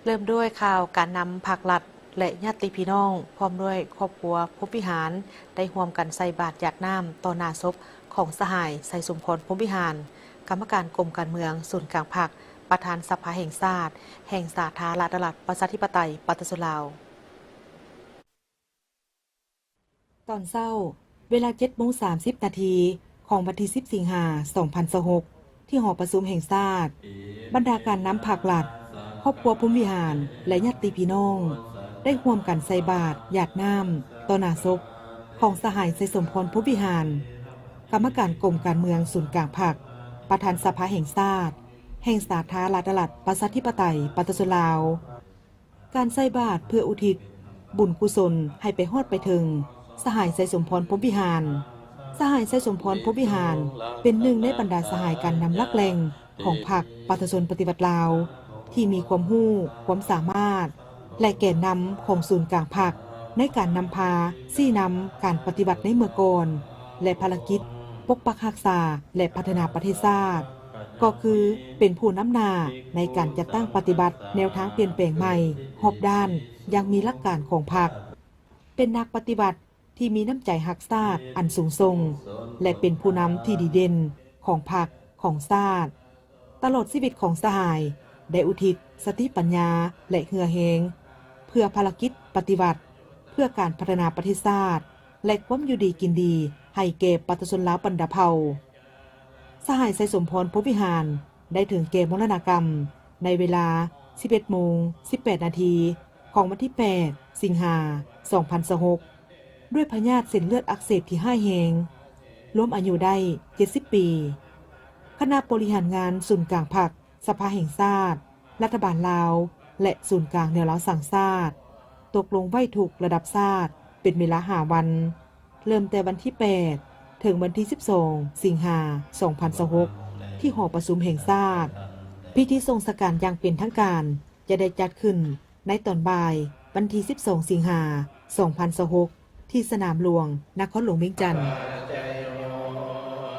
ເລີ່ມດ້ວຍຂ່າວການນຳພັກລັດ ແລະ ຍາດຕິພີ່ນ້ອງ ພ້ອມດ້ວຍຄອບຄົວພົມວິຫານ ໄດ້ຮ່ວມກັນໃສ່ບາດຢາດນ້ຳຕໍ່ໜ້າສົບຂອງສະຫາຍ ໄຊສົມພອນ ພົມວິຫານ ກຳມະການກົມການເມືອງສູນກາງພັກ ປະທານສະພາແຫ່ງຊາດ ແຫ່ງສາທາລະນະລັດ ປະຊາທິປະໄຕ ປະຊາຊົນລາວ. ຕອນເຊົ້າ ເວລາເຈັດໂມງສາມສິບນາທີ ຂອງວັນທີສິບ ສິງຫາ ສອງພັນຊາວຫົກ ທີ່ຫໍປະຊຸມແຫ່ງຊາດ, ບັນດາການນຳພັກລັດ, ຄອບຄົວພົມວິຫານ ແລະ ຍາດຕິພີ່ນ້ອງ ໄດ້ຮ່ວມກັນໃສ່ບາດຢາດນ້ຳຕໍ່ໜ້າສົບຂອງສະຫາຍ ໄຊສົມພອນ ພົມວິຫານ ກຳມະການກົມການເມືອງສູນກາງພັກ ປະທານສະພາແຫ່ງຊາດ ແຫ່ງສາທາລະນະລັດ ປະຊາທິປະໄຕ ປະຊາຊົນລາວ. ການໃສ່ບາດເພື່ອອຸທິດບຸນກຸສົນໃຫ້ໄປຮອດໄປເຖິງສະຫາຍ ໄຊສົມພອນ ພົມວິຫານ. ສະຫາຍ ໄຊສົມພອນ ພົມວິຫານ ເປັນໜຶ່ງໃນບັນດາສະຫາຍການນຳຫຼັກແຫຼ່ງຂອງພັກປະຊາຊົນປະຕິວັດລາວ ທີ່ມີຄວາມຮູ້, ຄວາມສາມາດ ແລະ ແກນນຳຂອງສູນກາງພັກ ໃນການນຳພາຊີ້ນຳການປະຕິວັດໃນເມື່ອກ່ອນ ແລະ ພາລະກິດປົກປັກຮັກສາ ແລະ ພັດທະນາປະເທດຊາດ. ກໍຄືເປັນຜູ້ນຳໜ້າໃນການຈັດຕັ້ງປະຕິບັດແນວທາງປ່ຽນແປງໃໝ່ຮອບດ້ານຢ່າງມີຫຼັກການຂອງພັກ, ເປັນນັກປະຕິວັດທີ່ມີນ້ຳໃຈຮັກຊາດອັນສູງສົ່ງ ແລະ ເປັນຜູ້ນຳທີ່ດີເດັ່ນຂອງພັກ, ຂອງຊາດ. ຕະຫຼອດຊີວິດຂອງສະຫາຍ ໄດ້ອຸທິດສະຕິປັນຍາ ແລະ ເຫື່ອແຮງ ເພື່ອພາລະກິດປະຕິວັດ, ເພື່ອການພັດທະນາປະເທດຊາດ ແລະ ຄວາມຢູ່ດີກິນດີໃຫ້ແກ່ປະຊາຊົນລາວບັນດາເຜົ່າ. ສະຫາຍ ໄຊສົມພອນ ພົມວິຫານ ໄດ້ເຖິງແກ່ມໍລະນະກຳໃນເວລາສິບເອັດໂມງສິບແປດນາທີ ຂອງວັນທີແປດ ສິງຫາ ສອງພັນຊາວຫົກ ດ້ວຍພະຍາດເສັ້ນເລືອດອັກເສບທີ່ຮ້າຍແຮງ, ລວມອາຍຸໄດ້ເຈັດສິບປີ. ຄະນະບໍລິຫານງານສູນກາງພັກ, ສະພາແຫ່ງຊາດ, ລັດຖະບານລາວ ແລະ ສູນກາງແນວລາວສ້າງຊາດ ຕົກລົງໄວ້ທຸກລະດັບຊາດເປັນເວລາຫ້າວັນ, ເລີ່ມແຕ່ວັນທີແປດ ເຖິງວັນທີສິບສອງ ສິງຫາ ສອງພັນຊາວຫົກ ທີ່ຫໍປະຊຸມແຫ່ງຊາດ. ພິທີສົ່ງສະການຢ່າງເປັນທາງການຈະໄດ້ຈັດຂຶ້ນໃນຕອນບ່າຍວັນທີສິບສອງ ສິງຫາ ສອງພັນຊາວຫົກ ທີ່ສະໜາມຫຼວງ ນະຄອນຫຼວງວຽງຈັນ.